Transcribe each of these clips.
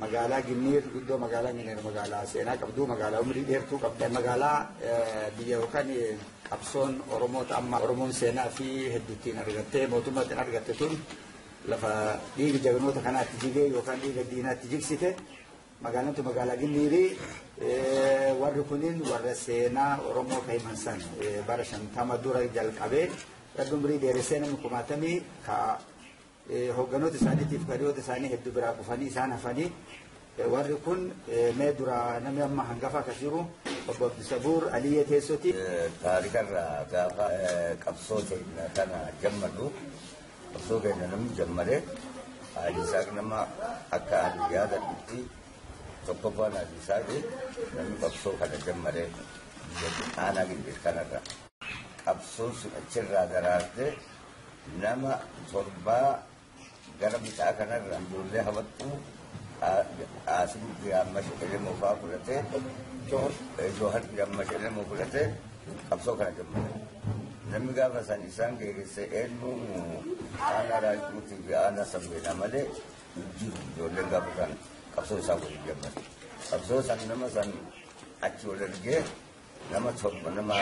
Magaalaa Ginniir iddoo magaalaa Ginniir magaalaa seenaa qabdu, magaalaa umrii dheertuu qabdu, magaalaa biyya yookaan qabsoon Oromoota amma Oromoon seenaa fi hedduuttiin argattee mootummaatti argatte tun lafa dhiiga jagnoota kanaatti jigee yookaan dhiiga diinaatti jigsite. Magaalaan tun magaalaa Ginniirii. Warri kunin warra seenaa Oromoo ka himan san bara 50 dura jalqabee rabbi umrii dheeressee namni kumaatamii ka hoogganoota isaaniitiif hiriyoota isaanii hedduu biraa kufanii isaan hafanii. Warri kun mee dura namni amma hangafa akkas jiru obbo Abdisabuur Aliyyee teessoti. Taarikarraa gaafa qabsoo keenya kana jammadhu, qabsoo keenya namni jammare Aliisaaq, nama akka ani yaadadhutti tokkoffaan Aliisaaqi namni qabsoo kana jammare aanaa Gindhiir kanarra. Qabsoon sun achirraa daraarte nama torbaa gara bitaa kanarra ijoollee hawattuu Aasim Giraammash Elemoo fa'aa fudhatee, Joohar Giraammash Elemoo fudhatee qabsoo kana jammare. Namni gaafa san isaan geegesse eenyu aanaa Raajuutii fi aanaa Sabbeenaa malee hin jiru ijoolleen gaafa san qabsoo isaa waliin jammare. Qabsoo san nama san achi wal ergee nama 7, nama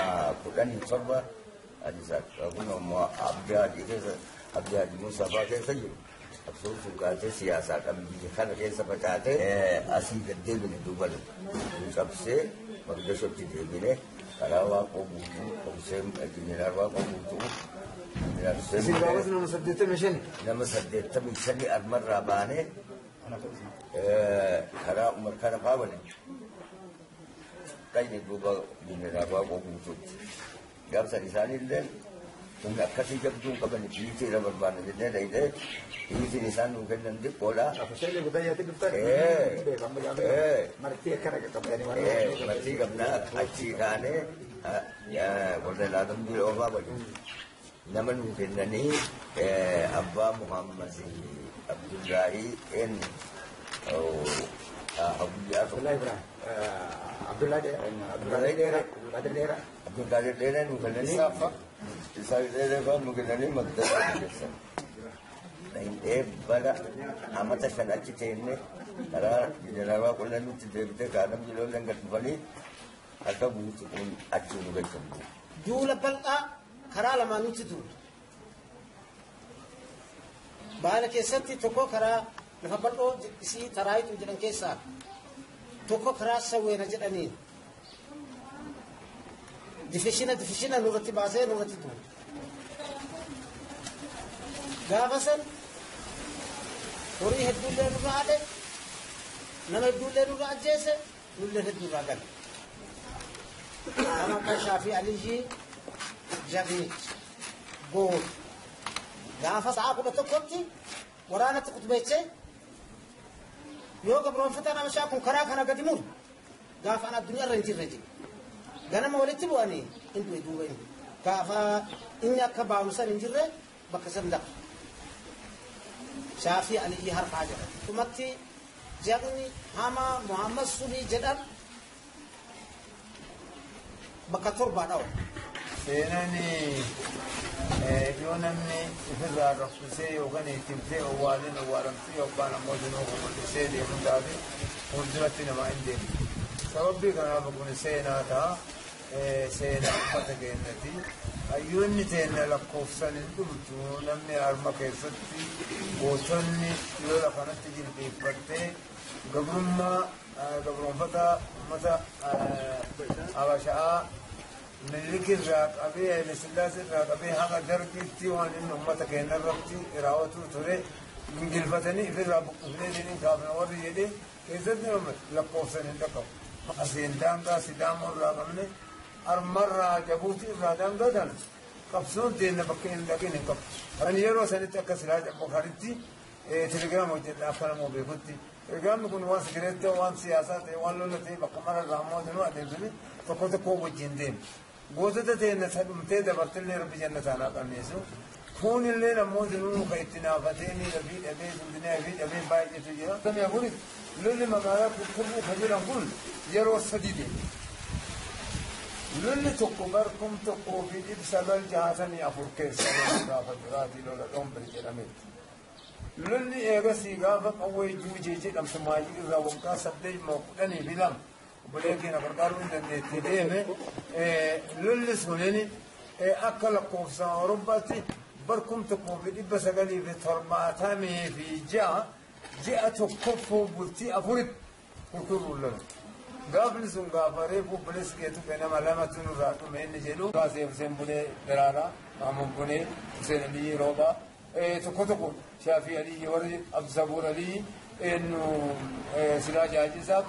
17 Aliisaaq kun immoo Abdii Haajii keessa, Abdii Haajii Muusaa fa'aa keessa jiru. Qabsoon sun kaatee siyaasaadhaan biyya kana keessa facaatee asii gad deebine duuba nu cabsee Mogadishotti deebine karaa Waaqoo Guutuu, Hussein, Jeneraal Waaqoo Guutuu. Isin gaafas nama 85. Nama 85 armarraa baanee karaa Umar kana fa'aa waliin dhaqne duuba Jeneraal Waaqoo Guutuutti. Gaafsan isaaniillee humna akkasii jabduu hin qaban, biyyi irra barbaanna jennee dhaqnee biyyitiin isaan nuu kennan xiqqoodha. Afashaalee gudayyaatti dhuftan. Martii akkana qaqqabdanii waan. Martii qabnaa achii kaanee warra ilaalan bira oofaa waliin nama nuu kennanii abbaa Muhammad Abdullahi eenyu guyyaa tokko. Abdullahi Ibrahim. Abdullahi Abdullahi Dheeraa. Abdullahi Dheeraa. Abdullahi Dheeraa nuu kennanii. Isaa Dheeraa fa'aa nuu kennanii magdala keessan. Dhaqnee bara amata 5 achi teenne karaa jeneraal Qollee nutti deebitee kaanam jiloolleen gad dhufanii akka guutu kun achi nu galchan. Duula bal'aa karaa lamaan nutti duula. Baala keessatti tokko karaa lafa bal'oo isii Taraayituu jedhan keessaa, tokko karaa Sawweena jedhaniin. Difishina difishina nurratti baasee nurratti duula. Gaafa san horii hedduullee nurra haadhe, nama hedduullee nurra ajjeese, nullee hedduurraa gale. Nama akka Shaafii Aliyyii jagnichi goota. Gaafa sa'a 11tti waraanatti kutubeechee yoo gabroonfataan Habashaa kun karaa kana gadi muru gaafa an addunyaa irra hin jirre jedhe. Ganama walitti bu'anii hin du'e duuba inni. Gaafa inni akka baanu san hin jirre bakka san lafa. Shaafii Aliyyii harfaa jedha. Dhumatti jagni hamaa Muhammad Subii jedhan bakka torbaa dhawa. Seenaan yoo namni ofirraa raffisee yookaan ittimtee owwaaleen owwaalamtu yookaan ammoo jinuu mul'isee deemuu taate fuulduratti namaa hin deemu. Sababbii kanaaf kun seenaa ta'a. Seenaa uffata keenyati. Hayyoonni teenya lakkoofsan hin dhumtu, namni harma keessatti gootonni lola kanatti jilbeeffattee gabrummaa gabroonfata uummata Habashaa Minilik irraa qabee, Haile Sillaasee irraa qabee haga Dargiitti waan inni uummata keenya irratti raawwatuu ture gingilfatanii ifirraa buqqifnee isiniin kaafna warri jedhee keessatti lakkoofsan hin dhaqqabu. Asiin daangaa Sidaamoo irraa qabne armarraa Jabuutii irraa daangaa kana qabsoon teenya bakka hin dhaqin hin qabdu. Ani yeroo sanitti akka silaa Abubakaritti telegiraama hojjedha akka nama beekutti. Telegiraamni kun waan sikireetti, waan siyaasaa ta'e, waan lola ta'e bakka mara irraa ammoo dinuu adeemsifni tokko tokko wajjin deema. Gootota teenya sadhumtee dabartillee Rabbi jannataan haa qanneessu. Kuunillee ammoo dinuu kan itti naafatee miila fi dhabee dundinaa fi dhabee baay'eetu jira. Samii afuritti lolli magaalaa Kurkurruu kan jedhan kun yeroo sadi deema. Lolli tokko bar 1964 keessa lola gaafa duraatii lola Dhombir jedhameeti. Lolli eegasii gaafa qawwee juujee jedhamtu maayii irraa waggaa 8 moo 12 obboleen keenya gargaaruu hin dandeetti deeme. Lolli sunin akka lakkoofsa Awurooppaatti 1976 ji'a 1ffoo bultii 4tti gurguruun lola. Gaafni sun gaafa reefu obboleessi keetu nama lamatu nurraa dhume inni jedhu. Kaasee Hussein Bunee Daraaraa, Maamud Bunee, Hussein Aliyyi Roobaa, tokko tokko Shaafii Aliyyi warri Abdisabuur Aliyyi, eenyu Silaa Jaajisaa.